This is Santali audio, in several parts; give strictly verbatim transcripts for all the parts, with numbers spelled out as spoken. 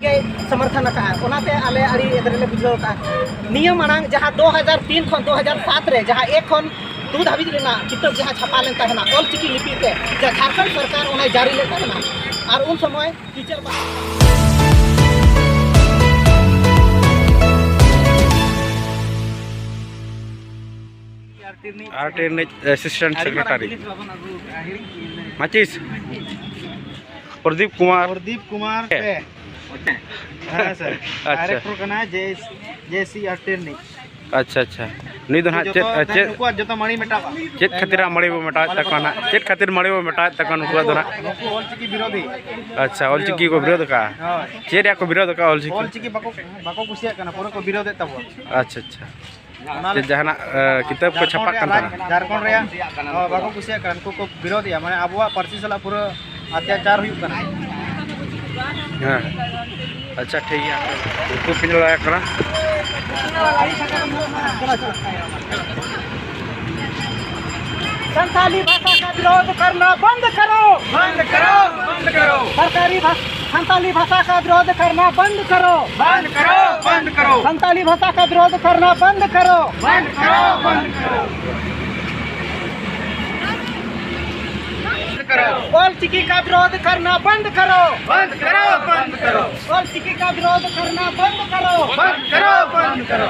ᱜᱮ ᱥᱚᱢᱚᱨᱛᱷᱚᱱ ᱟᱠᱟᱫᱼᱟ᱾ ᱚᱱᱟᱛᱮ ᱟᱞᱮ ᱟᱹᱰᱤ ᱮᱫᱨᱮ ᱞᱮ ᱵᱩᱡᱷᱟᱹᱣ ᱟᱠᱟᱫᱼᱟ᱾ ᱱᱤᱭᱟᱹ ᱢᱟᱲᱟᱝ ᱡᱟᱦᱟᱸ ᱫᱩ ᱦᱟᱡᱟᱨ ᱛᱤᱱ ᱠᱷᱚᱱ ᱫᱩ ᱦᱟᱡᱟᱨ ᱥᱟᱛ ᱨᱮ ᱡᱟᱦᱟᱸ ᱮᱠ ᱠᱷᱚᱱ ᱫᱩ ᱫᱷᱟᱹᱵᱤᱡ ᱨᱮᱱᱟᱜ ᱠᱤᱛᱟᱹᱵ ᱡᱟᱦᱟᱸ ᱪᱷᱟᱯᱟ ᱞᱮᱱ ᱛᱟᱦᱮᱱᱟ ᱚᱞ ᱪᱤᱠᱤ ᱞᱤᱯᱤ ᱛᱮ, ᱡᱟᱦᱟᱸ ᱡᱷᱟᱲᱠᱷᱚᱸᱰ ᱥᱚᱨᱠᱟᱨ ᱚᱱᱟᱭ ᱡᱟᱹᱨᱤ ᱞᱮᱫ ᱛᱟᱦᱮᱱᱟ᱾ ᱟᱨ ᱩᱱ ᱥᱚᱢᱚᱭ ᱴᱤᱪᱟᱨ ᱟᱨ ᱴᱨᱮᱱᱤᱡ ᱮᱥᱤᱥᱴᱮᱱᱴ ᱥᱮᱠᱨᱮᱴᱟᱨᱤ ᱢᱟᱪᱤᱥ ᱯᱨᱚᱫᱤᱯ ᱠᱩᱢᱟᱨ᱾ ᱯᱨᱚᱫᱤᱯ ᱠᱩᱢᱟᱨ ᱯᱮ᱾ ᱦᱮᱸ ᱥᱟᱨ᱾ ᱟᱪᱪᱷᱟ᱾ ᱰᱟᱭᱨᱮᱠᱴᱚᱨ ᱠᱟᱱᱟᱭ ᱡᱮ ᱡᱮ ᱥᱤ ᱟᱨ ᱴᱨᱮᱱᱤᱡ᱾ ᱟᱪᱪᱷᱟ, ᱟᱪᱪᱷᱟ᱾ ᱱᱩᱭ ᱫᱚ ᱱᱟᱦᱟᱜ ᱪᱮᱫ ᱡᱚᱛᱚ ᱪᱮᱫ ᱱᱩᱠᱩᱣᱟᱜ ᱡᱚᱛᱚ ᱢᱟᱹᱲᱤ ᱢᱮᱴᱟᱣᱟ᱾ ᱪᱮᱫ ᱠᱷᱟᱹᱛᱤᱨ ᱢᱟᱹᱲᱤ ᱵᱚ ᱢᱮᱴᱟᱣᱮᱫ ᱛᱟᱠᱚᱣᱟ ᱱᱟᱦᱟᱜ? ᱪᱮᱫ ᱠᱷᱟᱹᱛᱤᱨ ᱢᱟᱹᱲᱤ ᱵᱚ ᱢᱮᱴᱟᱣᱮᱫ ᱛᱟᱠᱚᱣᱟ ᱱᱩᱠᱩᱣᱟᱜ ᱫᱚ ᱱᱟᱦᱟᱜ? ᱱᱩᱠᱩ ᱚᱞᱪᱤᱠᱤ ᱵᱤᱨᱳᱫᱷᱤ᱾ ᱟᱪᱪᱷᱟ, ᱚᱞᱪᱤᱠᱤ ᱠᱚ ᱵᱤᱨᱳᱫᱷ ᱟᱠᱟᱜᱼᱟ᱾ ᱦᱳᱭ᱾ ᱪᱮᱫ ᱨᱮᱭᱟᱜ ᱠᱚ ᱵᱤᱨᱳᱫᱷ ᱟᱠᱟᱜᱼᱟ ᱚᱞᱪᱤᱠᱤ? ᱚᱞᱪᱤᱠᱤ ᱵᱟᱠᱚ, ᱵᱟᱠᱚ ᱠᱩᱥᱤᱭᱟᱜ ᱠᱟᱱᱟ, ᱯᱩᱨᱟᱹ ᱠᱚ ᱵᱤᱨᱳᱫᱷᱮᱫ ᱛᱟᱵᱚᱱ᱾ ᱟᱪᱪᱷᱟ, ᱟᱪᱪᱷᱟ᱾ ᱚᱱᱟ ᱪᱮᱫ ᱡᱟᱦᱟᱱᱟᱜ, ᱮ, ᱠᱤᱛᱟᱹᱵ ᱠᱚ ᱪᱷᱟᱯᱟᱜ ᱠᱟᱱ ᱛᱟᱦᱮᱱᱟ? ᱡᱷᱟᱲᱠᱷᱚᱸᱰ ᱨᱮᱭᱟᱜ, ᱦᱳᱭ, ᱵᱟᱠᱚ ᱠᱩᱥᱤᱭᱟᱜ ᱠᱟᱱᱟ, ᱩᱱᱠᱩ ᱠᱚ ᱵᱤᱨᱳᱫᱷᱮᱜᱼᱟ, ᱢᱟᱱᱮ ᱟᱵᱚᱣᱟᱜ ᱯᱟᱹᱨᱥᱤ ᱥᱟᱞᱟᱜ ᱯᱩᱨᱟᱹ ᱚᱛᱛᱟᱪᱟᱨ ᱦᱩᱭᱩᱜ ᱠᱟᱱᱟ᱾ ᱦᱮᱸ᱾ ᱟᱪᱪᱷᱟ, ᱴᱷᱤᱠ ᱜᱮᱭᱟ᱾ ᱩᱱᱠᱩ ᱯᱤᱱ ᱞᱟᱜᱟᱣ ᱠᱟᱱᱟ᱾ संथाली भाषा का विरोध करना बंद करो। बंद करो, बंद करो। सरकारी भाषा, संथाली भाषा का विरोध करना बंद करो। बंद करो, बंद करो। संथाली भाषा का विरोध करना बंद करो। बंद करो, बंद करो। बंद करो। ऑल चिकी का विरोध करना बंद करो। बंद करो, बंद करो। ऑल चिकी का विरोध करना बंद करो। बंद करो, बंद करो।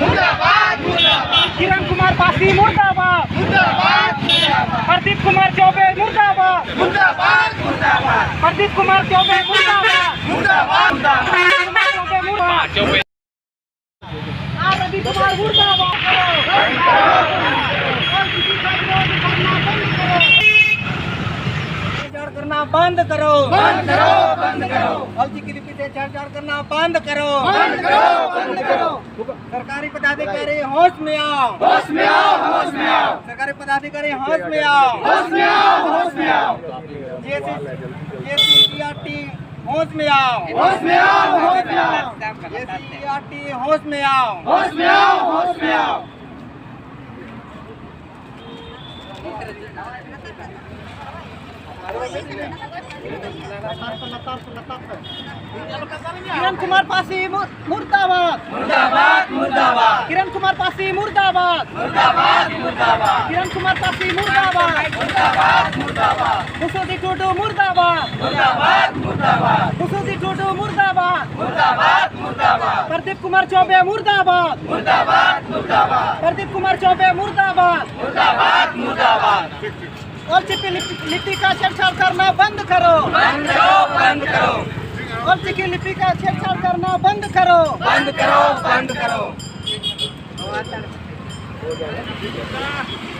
मुर्दाबाद, मुर्दाबाद। किरण कुमार पासी मुर्दाबाद। मुर्दाबाद, मुर्दाबाद। प्रदीप कुमार चौबे मुर्दाबाद। मुर्दाबाद, मुर्दाबाद। प्रदीप कुमार चौबे मुर्दाबाद। मुर्दाबाद, मुर्दाबाद। प्रदीप कुमार चौबे मुर्दाबाद। आर रवि कुमार मुर्दाबाद। करना बंद करो। बंद करो, बंद करो। ऑल चिकी लिपि से छेड़छाड़ करना बंद करो। बंद करो, बंद करो। सरकारी पदाधिकारी होश में आओ। होश में आओ, होश में आओ। सरकारी पदाधिकारी होश में आओ। होश में आओ, होश में आओ। जेसी, जेसीईआरटी होश में आओ। होश में आओ, होश में आओ। जेसीईआरटी होश में आओ। होश में आओ, होश में आओ। किरण कुमार पासी मुर-, मुर्दाबाद। मुर्दाबाद, मुर्दाबाद। किरण कुमार पासी मुर्दाबाद। मुर्दाबाद, मुर्दाबाद। किरण कुमार पासी मुर्दाबाद। मुर्दाबाद, मुर्दाबाद। मुसुदी टुडू मुर्दाबाद। मुर्दाबाद, मुर्दाबाद। मुसुदी टुडू मुर्दाबाद। मुर्दाबाद, मुर्दाबाद। प्रदीप कुमार चौबे मुर्दाबाद। मुर्दाबाद, मुर्दाबाद। प्रदीप कुमार चौबे मुर्दाबाद। मुर्दाबाद, मुर्दाबाद। ऑल चिकी लिपि, लिपि का छेड़छाड़ करना बंद करो। बंद करो, बंद करो। ऑल चिकी लिपि का छेड़छाड़ करना बंद करो। बंद करो, बंद करो।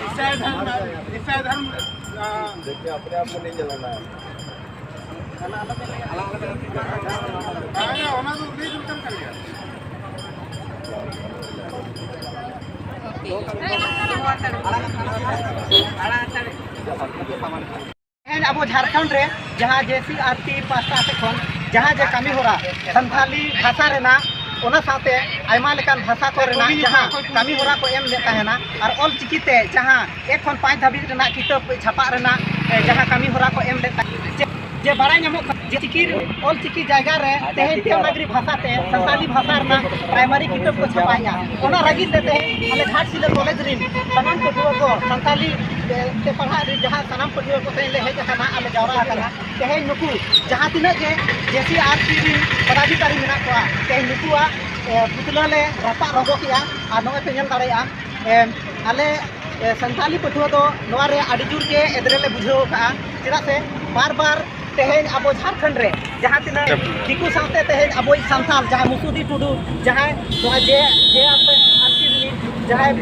ईसाई धर्म, ईसाई धर्म, आ, देखिए, अपने आप को नहीं जलाना है। ᱟᱞᱟᱝ ᱟᱜ ᱚᱱᱟ ᱫᱚ ᱞᱟᱹᱭ ᱫᱚᱨᱠᱟᱨ ᱠᱟᱱ ᱜᱮᱭᱟ᱾ ᱛᱮᱦᱮᱧ ᱟᱵᱚ ᱡᱷᱟᱲᱠᱷᱚᱸᱰ ᱨᱮ ᱡᱟᱦᱟᱸ ᱡᱮ ᱥᱤ ᱟᱨ ᱴᱤ ᱯᱟᱦᱴᱟ ᱥᱮᱫ ᱠᱷᱚᱱ ᱡᱟᱦᱟᱸ ᱡᱮ ᱠᱟᱹᱢᱤ ᱦᱚᱨᱟ ᱥᱟᱱᱛᱷᱟᱞᱤ ᱵᱷᱟᱥᱟ ᱨᱮᱱᱟᱜ, ᱚᱱᱟ ᱥᱟᱶᱛᱮ ᱟᱭᱢᱟ ᱞᱮᱠᱟᱱ ᱵᱷᱟᱥᱟ ᱠᱚᱨᱮᱱᱟᱜ ᱡᱟᱦᱟᱸ ᱠᱟᱹᱢᱤ ᱦᱚᱨᱟ ᱠᱚ ᱮᱢ ᱞᱮᱫ ᱛᱟᱦᱮᱱᱟ, ᱟᱨ ᱚᱞ ᱪᱤᱠᱤ ᱛᱮ ᱡᱟᱦᱟᱸ ᱮᱠ ᱠᱷᱚᱱ ᱯᱟᱸᱪ ᱫᱷᱟᱹᱵᱤᱡ ᱨᱮᱱᱟᱜ ᱠᱤᱛᱟᱹᱵ ᱪᱷᱟᱯᱟᱜ ᱨᱮᱱᱟᱜ, ᱮ, ᱡᱟᱦᱟᱸ ᱠᱟᱹᱢᱤ ᱦᱚᱨᱟ ᱠᱚ ᱮᱢ ᱞᱮᱫ ᱛᱟᱦᱮᱸᱫ, ᱡᱮ, ᱡᱮ ᱵᱟᱲᱟᱭ ᱧᱟᱢᱚᱜ ᱠᱟᱱᱟ ᱡᱮ ᱪᱤᱠᱤ, ᱚᱞ ᱪᱤᱠᱤ ᱡᱟᱭᱜᱟ ᱨᱮ ᱛᱮᱦᱮᱧ ᱫᱮᱵᱽᱱᱟᱜᱚᱨᱤ ᱵᱷᱟᱥᱟ ᱛᱮ ᱥᱟᱱᱛᱟᱞᱤ ᱵᱷᱟᱥᱟ ᱨᱮᱱᱟᱜ ᱯᱨᱟᱭᱢᱟᱨᱤ ᱠᱤᱛᱟᱹᱵ ᱠᱚ ᱪᱷᱟᱯᱟᱭᱮᱫᱼᱟ᱾ ᱚᱱᱟ ᱞᱟᱹᱜᱤᱫ ᱛᱮ ᱛᱮᱦᱮᱧ ᱟᱞᱮ ᱜᱷᱟᱴᱥᱤᱞᱟᱹ ᱠᱚᱞᱮᱡᱽ ᱨᱤᱱ ᱥᱟᱱᱟᱢ ᱯᱟᱹᱴᱷᱩᱣᱟᱹ ᱠᱚ ᱥᱟᱱᱛᱟᱞᱤ, ᱮ, ᱛᱮ ᱯᱟᱲᱦᱟᱜ ᱨᱤᱱ ᱡᱟᱦᱟᱸ ᱥᱟᱱᱟᱢ ᱯᱟᱹᱴᱷᱩᱣᱟᱹ ᱠᱚ ᱛᱮᱦᱮᱧ ᱞᱮ ᱦᱮᱡ ᱟᱠᱟᱱᱟ ᱟᱨ ᱞᱮ ᱡᱟᱣᱨᱟ ᱟᱠᱟᱱᱟ᱾ ᱛᱮᱦᱮᱧ ᱱᱩᱠᱩ ᱡᱟᱦᱟᱸ ᱛᱤᱱᱟᱹᱜ ᱜᱮ ᱡᱮ ᱥᱤ ᱟᱨ ᱴᱤ ᱨᱤᱱ ᱯᱚᱫᱟᱫᱷᱤᱠᱟᱨᱤ ᱢᱮᱱᱟᱜ ᱠᱚᱣᱟ, ᱛᱮᱦᱮᱧ ᱱᱩᱠᱩᱣᱟᱜ, ᱮ, ᱯᱩᱛᱞᱟᱹ ᱞᱮ ᱨᱟᱯᱟᱜ ᱨᱚᱸᱜᱚ ᱠᱮᱜᱼᱟ᱾ ᱟᱨ ᱱᱚᱜᱼᱚᱭ ᱯᱮ ᱧᱮᱞ ᱫᱟᱲᱮᱭᱟᱜᱼᱟ, ᱮ, ᱟᱞᱮ, ᱮ, ᱥᱟᱱᱛᱟᱞᱤ ᱯᱟᱹᱴᱷᱩᱣᱟᱹ ᱫᱚ ᱱᱚᱣᱟ ᱨᱮ ᱟᱹᱰᱤ ᱡᱳᱨ ᱜᱮ ᱮᱫᱽᱨᱮ ᱞᱮ ᱵᱩᱡᱷᱟᱹᱣ ᱟᱠᱟᱫᱼᱟ᱾ ᱪᱮᱫᱟᱜ ᱥᱮ ᱵᱟᱨ ᱵᱟᱨ ᱛᱮᱦᱮᱧ ᱟᱵᱚ ᱡᱷᱟᱲᱠᱷᱚᱸᱰ ᱨᱮ ᱡᱟᱦᱟᱸ ᱛᱤᱱᱟᱹᱜ ᱫᱤᱠᱩ ᱥᱟᱶᱛᱮ ᱛᱮᱦᱮᱧ ᱟᱵᱚᱭᱤᱡ ᱥᱟᱱᱛᱟᱞ ᱡᱟᱦᱟᱸᱭ ᱢᱩᱥᱩᱫᱤ ᱴᱩᱰᱩ, ᱡᱟᱦᱟᱸᱭ ᱱᱚᱣᱟ ᱡᱮ, ᱡᱮ ᱟᱨ ᱯᱤ ᱨᱤᱱᱤᱡ ᱡᱟᱦᱟᱸᱭ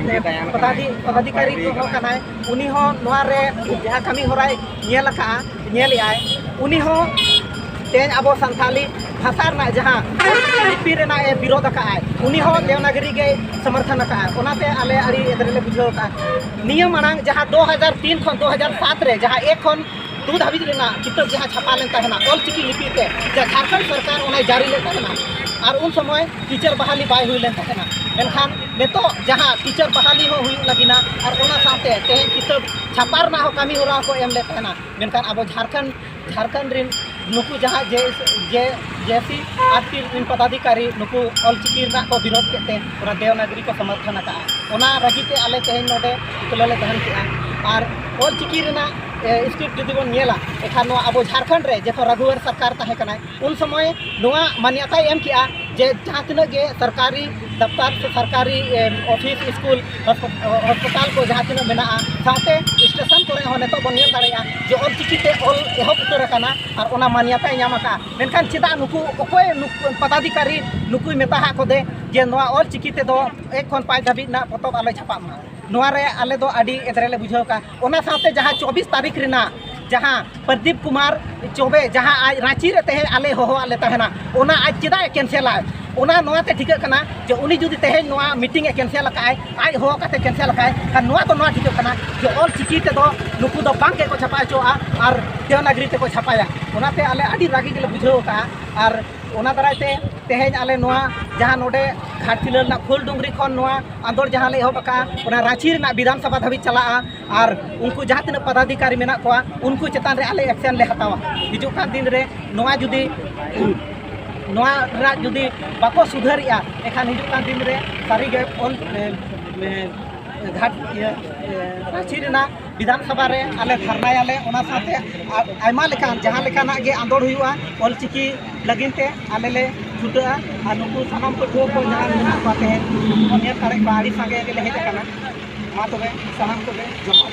ᱯᱚᱫᱟᱫᱷᱤ-, ᱯᱚᱫᱟᱫᱷᱤᱠᱟᱨᱤ ᱠᱚᱦᱚᱸ ᱠᱟᱱᱟᱭ, ᱩᱱᱤ ᱦᱚᱸ ᱱᱚᱣᱟ ᱨᱮ ᱡᱟᱦᱟᱸ ᱠᱟᱹᱢᱤ ᱦᱚᱨᱟᱭ ᱧᱮᱞ ᱟᱠᱟᱫᱼᱟ, ᱧᱮᱞᱮᱫᱼᱟᱭ, ᱩᱱᱤ ᱦᱚᱸ ᱛᱮᱦᱮᱧ ᱟᱵᱚ ᱥᱟᱱᱛᱟᱞᱤ ᱵᱷᱟᱥᱟ ᱨᱮᱱᱟᱜ ᱡᱟᱦᱟᱸ ᱚᱞᱪᱤᱠᱤ ᱞᱤᱯᱤ ᱨᱮᱱᱟᱜ ᱮ ᱵᱤᱨᱳᱫᱷ ᱟᱠᱟᱫᱼᱟᱭ, ᱩᱱᱤ ᱦᱚᱸ ᱫᱮᱵᱽᱱᱟᱜᱚᱨᱤ ᱜᱮᱭ ᱥᱚᱢᱚᱨᱛᱷᱚᱱ ᱟᱠᱟᱫᱼᱟ᱾ ᱚᱱᱟᱛᱮ ᱟᱞᱮ ᱟᱹᱰᱤ ᱮᱫᱽᱨᱮ ᱞᱮ ᱵᱩᱡᱷᱟᱹᱣ ᱟᱠᱟᱫᱼᱟ᱾ ᱱᱤᱭᱟᱹ ᱢᱟᱲᱟᱝ ᱡᱟᱦᱟᱸ ᱫᱩ ᱦᱟᱡᱟᱨ ᱛᱤᱱ ᱠᱷᱚᱱ ᱫᱩ ᱦᱟᱡᱟᱨ ᱥᱟᱛ ᱨᱮ ᱡᱟᱦᱟᱸ ᱮᱠ ᱠᱷᱚᱱ ᱫᱩ ᱫᱷᱟᱹᱵᱤᱡ ᱨᱮᱱᱟᱜ ᱠᱤᱛᱟᱹᱵ ᱡᱟᱦᱟᱸ ᱪᱷᱟᱯᱟ ᱞᱮᱱ ᱛᱟᱦᱮᱱᱟ ᱚᱞᱪᱤᱠᱤ ᱞᱤᱯᱤ ᱛᱮ, ᱡᱟᱦᱟᱸ ᱡᱷᱟᱲᱠᱷᱚᱸᱰ ᱥᱚᱨᱠᱟᱨ ᱚᱱᱟᱭ ᱡᱟᱹᱨᱤ ᱞᱮᱫ ᱛᱟᱦᱮᱱᱟ, ᱟᱨ ᱩᱱ ᱥᱚᱢᱚᱭ ᱴᱤᱪᱟᱨ ᱵᱟᱦᱟᱞᱤ ᱵᱟᱭ ᱦᱩᱭ ᱞᱮᱱ ᱛᱟᱦᱮᱱᱟ᱾ ᱢᱮᱱᱠᱷᱟᱱ ᱱᱤᱛᱚᱜ ᱡᱟᱦᱟᱸ ᱴᱤᱪᱟᱨ ᱵᱟᱦᱟᱞᱤ ᱦᱚᱸ ᱦᱩᱭᱩᱜ ᱞᱟᱹᱜᱤᱫ ᱟᱨ ᱚᱱᱟ ᱥᱟᱶᱛᱮ ᱛᱮᱦᱮᱧ ᱠᱤᱛᱟᱹᱵ ᱪᱷᱟᱯᱟ ᱨᱮᱱᱟᱜ ᱦᱚᱸ ᱠᱟᱹᱢᱤ ᱦᱚᱨᱟ ᱦᱚᱸᱠᱚ ᱮᱢ ᱞᱮᱫ ᱛᱟᱦᱮᱱᱟ᱾ ᱢᱮᱱᱠᱷᱟᱱ ᱟᱵᱚ ᱡᱷᱟᱲᱠᱷᱚᱸᱰ ᱡᱷᱟᱲᱠᱷᱚᱸᱰ ᱨᱤᱱ ᱱᱩᱠᱩ ᱡᱟᱦᱟᱸ ᱡᱮ ᱡᱮ ᱡᱮ ᱥᱤ ᱟᱨ ᱴᱤ ᱨᱤᱱ ᱯᱚᱫᱟᱫᱷᱤᱠᱟᱨᱤ ᱱᱩᱠᱩ ᱚᱞᱪᱤᱠᱤ ᱨᱮᱱᱟᱜ ᱠᱚ ᱵᱤᱨᱳᱫ ᱠᱮᱫ ᱛᱮ ᱚᱱᱟ ᱫᱮᱣᱱᱟᱜᱽᱨᱤ ᱠᱚ ᱥᱚᱢᱚᱨᱛᱷᱚᱱ ᱟᱠᱟᱫᱼᱟ᱾ ᱚᱱᱟ ᱨᱟᱹᱜᱤ ᱛᱮ ᱟᱞᱮ ᱛᱮᱦᱮᱧ ᱱᱚᱰᱮ ᱮᱠᱞᱟ ᱞᱮ ᱛᱟᱦᱮᱱ ᱠᱮᱫᱼᱟ᱾ ᱟᱨ ᱚᱞᱪᱤᱠᱤ ᱨᱮᱱᱟᱜ ᱮ, ᱥᱠᱨᱤᱯᱴ ᱡᱩᱫᱤ ᱵᱚᱱ ᱧᱮᱞᱟ, ᱮᱱᱠᱷᱟᱱ ᱱᱚᱣᱟ ᱟᱵᱚ ᱡᱷᱟᱲᱠᱷᱚᱸᱰ ᱨᱮ ᱡᱚᱠᱷᱚᱱ ᱨᱟᱜᱷᱩᱣᱟᱨ ᱥᱚᱨᱠᱟᱨ ᱛᱟᱦᱮᱸ ᱠᱟᱱᱟᱭ, ᱩᱱ ᱥᱚᱢᱚᱭ ᱱᱚᱣᱟ ᱢᱟᱱᱭᱟᱛᱟᱭ ᱮᱢ ᱠᱮᱫᱼᱟ ᱡᱮ ᱡᱟᱦᱟᱸ ᱛᱤᱱᱟᱹᱜ ᱜᱮ ᱥᱚᱨᱠᱟᱨᱤ ᱫᱚᱯᱛᱚᱨ ᱥᱮ ᱥᱚᱨᱠᱟᱨᱤ ᱮ, ᱚᱯᱷᱤᱥ, ᱥᱠᱩᱞ, ᱦᱚᱥᱯ-, ᱦᱚᱥᱯᱟᱛᱟᱞ ᱠᱚ ᱡᱟᱦᱟᱸ ᱛᱤᱱᱟᱹᱜ ᱢᱮᱱᱟᱜᱼᱟ, ᱥᱟᱶᱛᱮ ᱥᱴᱮᱥᱚᱱ ᱠᱚᱨᱮ ᱦᱚᱸ ᱱᱤᱛᱚᱜ ᱵᱚᱱ ᱧᱮᱞ ᱫᱟᱲᱮᱭᱟᱜᱼᱟ ᱡᱮ ᱚᱞᱪᱤᱠᱤ ᱛᱮ ᱚᱞ ᱮᱦᱚᱵ ᱩᱛᱟᱹᱨ ᱟᱠᱟᱱᱟ ᱟᱨ ᱚᱱᱟ ᱢᱟᱱᱭᱟᱛᱟᱭ ᱧᱟᱢ ᱟᱠᱟᱫᱼᱟ᱾ ᱢᱮᱱᱠᱷᱟᱱ ᱪᱮᱫᱟᱜ ᱱᱩᱠᱩ ᱚᱠᱚᱭ ᱱᱩᱠᱩ ᱯᱚᱫᱟᱫᱷᱤᱠᱟᱨᱤ ᱱᱩᱠᱩᱭ ᱢᱮᱛᱟ ᱟᱠᱟᱫ ᱠᱚᱫᱮ ᱡᱮ ᱱᱚᱣᱟ ᱚᱞᱪᱤᱠᱤ ᱛᱮᱫᱚ ᱮᱠ ᱠᱷᱚᱱ ᱯᱟᱸᱪ ᱫᱷᱟᱹᱵᱤᱡ ᱨᱮᱱᱟᱜ ᱯᱚᱛᱚᱵ ᱟᱞᱚ ᱪᱷᱟᱯᱟᱜ ᱢᱟ? ᱱᱚᱣᱟ ᱨᱮ ᱟᱞᱮ ᱫᱚ ᱟᱹᱰᱤ ᱮᱫᱽᱨᱮ ᱞᱮ ᱵᱩᱡᱷᱟᱹᱣ ᱟᱠᱟᱫᱼᱟ᱾ ᱚᱱᱟ ᱥᱟᱶᱛᱮ ᱡᱟᱦᱟᱸ ᱪᱚᱵᱵᱤᱥ ᱛᱟᱹᱨᱤᱠᱷ ᱨᱮᱱᱟᱜ ᱡᱟᱦᱟᱸ ᱯᱨᱚᱫᱤᱯ ᱠᱩᱢᱟᱨ ᱪᱚᱵᱮ ᱡᱟᱦᱟᱸ ᱟᱡ ᱨᱟᱸᱪᱤ ᱨᱮ ᱛᱮᱦᱮᱧ ᱟᱞᱮ ᱦᱚᱦᱚ ᱟᱞᱮ ᱛᱟᱦᱮᱱᱟ, ᱚᱱᱟ ᱟᱡ ᱪᱮᱫᱟᱜ ᱮ ᱠᱮᱱᱥᱮᱞᱟ? ᱚᱱᱟ ᱱᱚᱣᱟ ᱛᱮ ᱴᱷᱤᱠᱟᱹᱜ ᱠᱟᱱᱟ ᱡᱮ ᱩᱱᱤ ᱡᱩᱫᱤ ᱛᱮᱦᱮᱧ ᱱᱚᱣᱟ ᱢᱤᱴᱤᱝ ᱮ ᱠᱮᱱᱥᱮᱞ ᱟᱠᱟᱫᱼᱟᱭ, ᱟᱡ ᱦᱚᱦᱚ ᱠᱟᱛᱮ ᱠᱮᱱᱥᱮᱞ ᱟᱠᱟᱫᱼᱟᱭ, ᱠᱷᱟᱱ ᱱᱚᱣᱟ ᱫᱚ ᱱᱚᱣᱟ ᱴᱷᱤᱠᱟᱹᱜ ᱠᱟᱱᱟ ᱡᱮ ᱚᱞ ᱪᱤᱠᱤ ᱛᱮᱫᱚ ᱱᱩᱠᱩ ᱫᱚ ᱵᱟᱝ ᱜᱮᱠᱚ ᱪᱷᱟᱯᱟ ᱦᱚᱪᱚᱣᱟᱜᱼᱟ ᱟᱨ ᱫᱮᱣᱱᱟᱜᱽᱨᱤ ᱛᱮᱠᱚ ᱪᱷᱟᱯᱟᱭᱟ᱾ ᱚᱱᱟᱛᱮ ᱟᱞᱮ ᱟᱹᱰᱤ ᱨᱟᱹᱜᱤ ᱜᱮᱞᱮ ᱵᱩᱡᱷᱟᱹᱣ ᱟᱠᱟᱫᱼᱟ᱾ ᱟᱨ ᱚᱱᱟ ᱫᱟᱨᱟᱭ ᱛᱮ ᱛᱮᱦᱮᱧ ᱟᱞᱮ ᱱᱚᱣᱟ ᱡᱟᱦᱟᱸ ᱱᱚᱰᱮ ᱜᱷᱟᱴᱥᱤᱞᱟᱹ ᱨᱮᱱᱟᱜ ᱯᱷᱩᱞᱰᱩᱝᱨᱤ ᱠᱷᱚᱱ ᱱᱚᱣᱟ ᱟᱸᱫᱳᱲ ᱡᱟᱦᱟᱸ ᱞᱮ ᱮᱦᱚᱵ ᱟᱠᱟᱫᱼᱟ, ᱚᱱᱟ ᱨᱟᱸᱪᱤ ᱨᱮᱱᱟᱜ ᱵᱤᱫᱷᱟᱱ ᱥᱚᱵᱷᱟ ᱫᱷᱟᱹᱵᱤᱡ ᱪᱟᱞᱟᱜᱼᱟ᱾ ᱟᱨ ᱩᱱᱠᱩ ᱡᱟᱦᱟᱸ ᱛᱤᱱᱟᱹᱜ ᱯᱚᱫᱟᱫᱷᱤᱠᱟᱨᱤ ᱢᱮᱱᱟᱜ ᱠᱚᱣᱟ, ᱩᱱᱠᱩ ᱪᱮᱛᱟᱱ ᱨᱮ ᱟᱞᱮ ᱮᱠᱥᱮᱱ ᱞᱮ ᱦᱟᱛᱟᱣᱟ᱾ ᱦᱤᱡᱩᱜ ᱠᱟᱱ ᱫᱤᱱ ᱨᱮ ᱱᱚᱣᱟ ᱡᱩᱫᱤ ᱱᱚᱣᱟ ᱨᱮᱱᱟᱜ ᱡᱩᱫᱤ ᱵᱟᱠᱚ ᱥᱩᱫᱷᱟᱹᱨᱮᱜᱼᱟ, ᱮᱱᱠᱷᱟᱱ ᱦᱤᱡᱩᱜ ᱠᱟᱱ ᱫᱤᱱ ᱨᱮ ᱥᱟᱹᱨᱤᱜᱮ ᱚᱞ, ᱮ, ᱮ, ᱜᱷᱟᱴ, ᱤᱭᱟᱹ, ᱮ, ᱨᱟᱸᱪᱤ ᱨᱮᱱᱟᱜ ᱵᱤᱫᱷᱟᱱ ᱥᱚᱵᱷᱟ ᱨᱮ ᱟᱞᱮ ᱫᱷᱟᱨᱱᱟᱭᱟᱞᱮ᱾ ᱚᱱᱟ ᱥᱟᱶᱛᱮ ᱟ-, ᱟᱭᱢᱟ ᱞᱮᱠᱟᱱ ᱡᱟᱦᱟᱸ ᱞᱮᱠᱟᱱᱟᱜ ᱜᱮ ᱟᱸᱫᱳᱲ ᱦᱩᱭᱩᱜᱼᱟ, ᱚᱞ ᱪᱤᱠᱤ ᱞᱟᱹᱜᱤᱫ ᱛᱮ ᱟᱞᱮ ᱞᱮ ᱪᱷᱩᱴᱟᱹᱜᱼᱟ᱾ ᱟᱨ ᱱᱩᱠᱩ ᱥᱟᱱᱟᱢ ᱯᱟᱹᱴᱷᱩᱣᱟᱹ ᱠᱚ ᱡᱟᱦᱟᱸ ᱢᱮᱱᱟᱜ ᱠᱚᱣᱟ, ᱛᱮᱦᱮᱧ ᱵᱚᱱ ᱧᱮᱞ ᱫᱟᱲᱮᱭᱟᱜ ᱠᱚᱣᱟ, ᱟᱹᱰᱤ ᱥᱟᱸᱜᱮ ᱜᱮᱞᱮ ᱦᱮᱡ ᱟᱠᱟᱱᱟ᱾ ᱢᱟ ᱛᱚᱵᱮ ᱥᱟᱱᱟᱢ ᱠᱚᱜᱮ ᱡᱚᱦᱟᱨ᱾